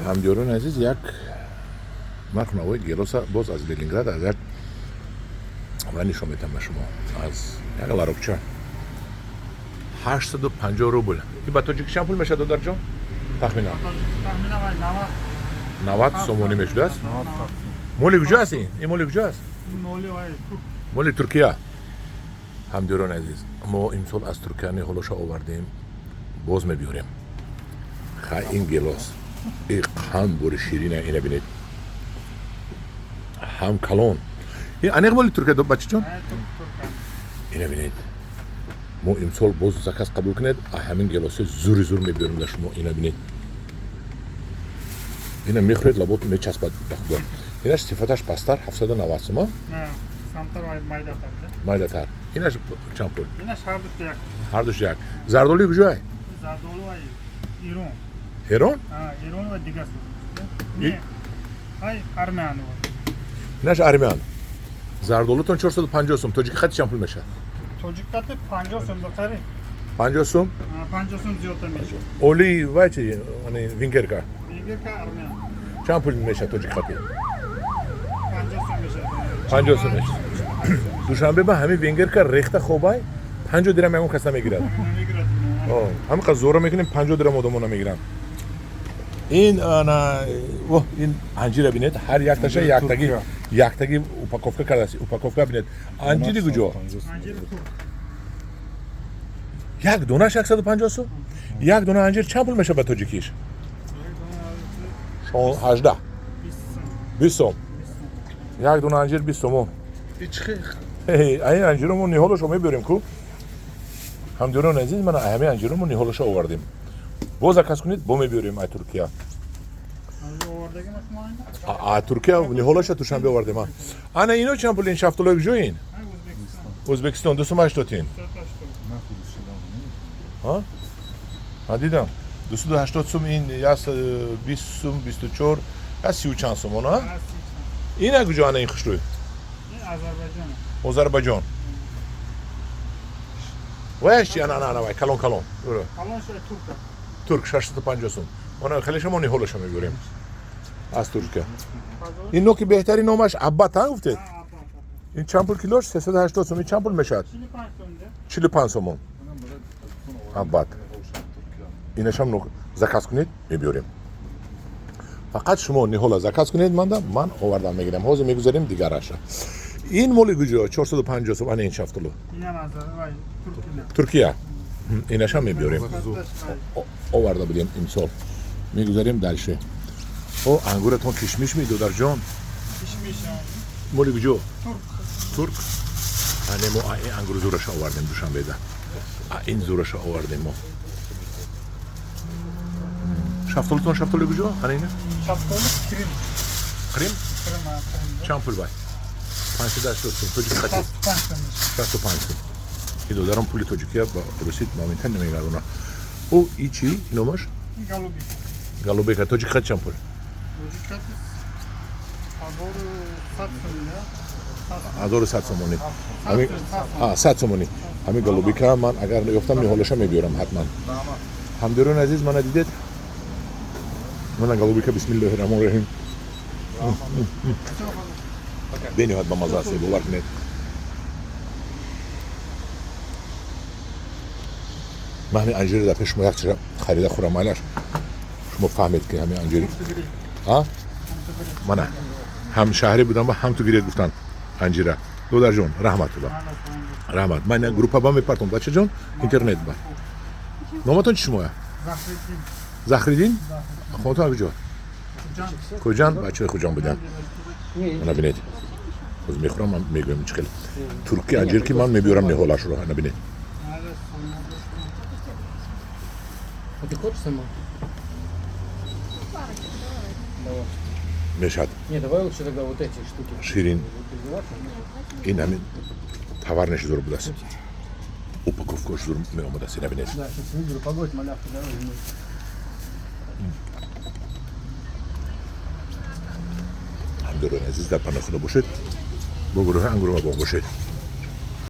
Ҳамдиёрони азиз, як нарху навои гелоса боз аз Ленинград аз як ва нишон метам ба шумо, аз як ларокча 850 рубл. И ба тоҷики чанд пул мешавад, додарҷон, тахминан? 90 сомонӣ мешудааст. Моли куҷо аст ин? Ин моли куҷо аст? Моли Туркия. Ҳамдиёрони азиз, мо имсол аз Туркия ниҳолоша овардем, боз мебиёрем. Хай, ин гелос и қанд бори ширина, ина бинед, ҳам калон. Ин аниқ моли Туркия, бачаҷон, ина бинед. Мо имсол боз заказ қабул кунед, ҳамин гелоси зури зур мебиёрем дар шумо. Ина бинед, ина мехӯред, лаботон мечаспад, ба худо. Инаш сифаташ пасттар, 790 сума, майдатар. Инаш чанд пул? Ҳардуш як. Зардолуи куҷое? Эрон. Инаш армян. Зардолутон 450 сум. Тоҷики хати чанд пул мешавад? Тоҷик хати 50 сум бихарӣ. 50 сум? 50 сум зиёдтар мешавад. Оли вай чи, венгерка? Венгерка армян. Чанд пул мешавад тоҷик хати? 50 сум мешавад. 50 сум мешавад. Душанбе ба ҳамин венгерка рехта хобай, 50 дирам ягон кас намегирад. Ҳамин қадр зора мекунем, 50 дирам одамо намегиранд. Ин ана, о, ин анҷира бинед, ҳар якташа яктаги яктаги упаковка кардааст. Упаковка бинед. Анҷири куҷо? Як донаш 150 сум. Як дона анҷир чанд пул мешавад ба тоҷикиш? 18, 20 сом. Як дона анҷир 20 сомон. Ин анҷиро мо ниҳолашо мебиёрем ку. Ҳамдиёрони азиз, мана ҳамин анҷиро мо ниҳолашо овардем. Боз заказ кунед, бо мебиёрем ай Туркия. Туркия ниҳолаша Душанбе овардем. Ана ино чанд пул, ин шафтолои куҷо? Ин Ӯзбекистон, 280 ин. Ма дидам, 280 сум. Ин 20 сум, 24, я сию чанд сумон. Ина куҷо, ана ин хушрӯй? Озарбайҷон. Ваяш чи, ана, ана, ана вай калон калон? Турк, 650 сум. Она хеле шумо ниҳолаша мебиёрем аз Туркия. Ин ноки беҳтари номаш Аббат, а гуфтед? Ин чанд пул килош? 380 сум. Ин чанд пул мешавад? 45 сомон. Аббат. Инашам заказ кунед, мебиёрем. Фақат шумо ниҳола заказ кунед, манда ман овардан мегирам. Ҳозир мегузарем дигараша. Ин моли куҷо? 450 сум, ана ин шафтолу. Туркия. Инашам мебиёрем, оварда будем имсол. Мегузарем дальше. О, ангуратон кишмиш ми, додарҷон? Моли куҷо? Турк. Ане мо ин ангур зураша овардем Душанбеда, ин зураша овардем мо. Шафтолутон, шафтоли куҷо, ана ина? Крим. Крим чанд пул? Бай, 580 сум. Тоҷики хати 65 сум. И додарам пули тоҷикия ба русит моментан намегардона. О, и чи номаш? Голубика. Тоҷик хати чанд пул? 1100 сомонӣ. 100 сомонӣ ҳамин голубика. Ман агар ёфтам, ниҳолаша мебиёрам ҳатман. Ҳамдиёрони азиз, мана дидед, мана голубика. Бисмиллоҳи раҳмони раҳим. Бениҳоят ба маза аст, бовар кунед. Ман ҳамин анҷиро дар пеши шумо як чиша харида хӯрам, майлаш, шумо фаҳмед, ки ҳамин анҷири мана ҳамшаҳрӣ будам ва ҳам ту гиред гуфтан анҷира. Додарҷон, раҳмат туда, раҳмат. Ман группа ба мепартом, бачаҷон, интернет ба. Номатон чи шумоя? Захриддин. Хонатон куҷо? Хуҷанд. Бачаҳои Хуҷанд буданд. Мана бинед, боз мехӯрам, ман мегӯям чӣ хел турки анҷир, ки ман мебиёрам ниҳолашро. Ана бинед. А ты хочешь сама? Мешавад. Не, давай лучше тогда вот эти штуки. Ширин. Ин ҳамин товарнеш зур будааст, упаковкааш зур меомадааст. Ина бинед. Да, сейчас выберу, погодь, малявку, давай возьму. Ҳамдиёрони азиз, дар паноҳи Худо бошед, бо гурӯҳи Ангуру ва Боғ бошед.